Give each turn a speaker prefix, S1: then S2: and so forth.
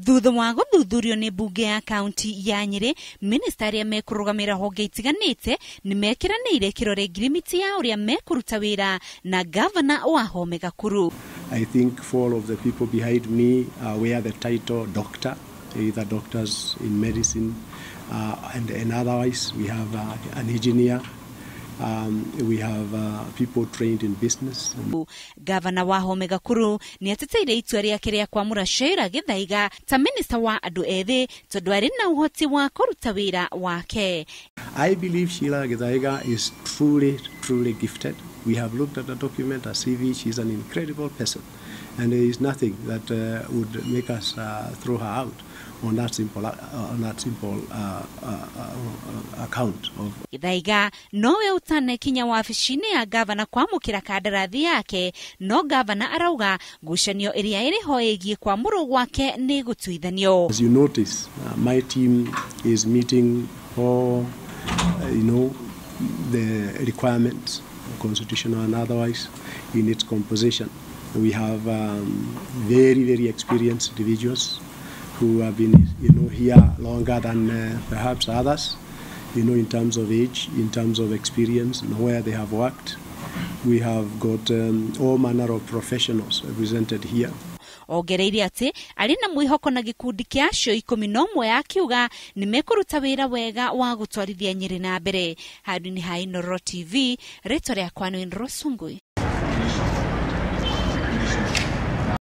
S1: Thutha wa gũthuthurio nĩ mbunge ya kaunti ya Nyĩrĩ, minista arĩa mekũrũgamĩrĩra honge itiganĩte nĩ mekĩranĩire kĩrore ngirimiti ya ũrĩa mekũruta wĩra na gavana Wahome Gakuru.
S2: I think four of the people behind me wear the title doctor, either doctors in medicine and otherwise. We have an engineer, we have people trained in business.
S1: Gavana Wahome Gakuru nĩ ateteire itua rĩake rĩa kwamũra Sheila Gĩthaiga ta minista wa andũ ethĩ tondũ arĩ na ũhoti wa kũruta wĩra wake.
S2: I believe Sheila Githaiga is truly, truly gifted. We have looked at the document, her CV. She's an incredible person. And there is nothing that would make us throw her out on that simple account of
S1: Gĩthaiga nowe ũtanekinya wabici-inĩ ya gavana kwamũkĩra kandarathi yake, no gavana arauga ngucanio ĩrĩa ĩrĩ ho ĩgiĩ kwamũrwo gwake nĩ gũtuithanio.
S2: As you notice, my team is meeting all the requirements, constitutional and otherwise, in its composition. We have very, very experienced individuals who have been here longer than perhaps others, in terms of age, in terms of experience, and where they have worked. We have got all manner of professionals represented here.
S1: Ongereire atĩ arĩ na mwĩhoko na gĩkundi kĩa acio 11, akiuga nĩ mekũruta wĩra wega wa gũtwarithia Nyĩrĩ na mbere. Handũ-inĩ ha Inooro TV, rĩtwa rĩakwa nĩ Rosungui.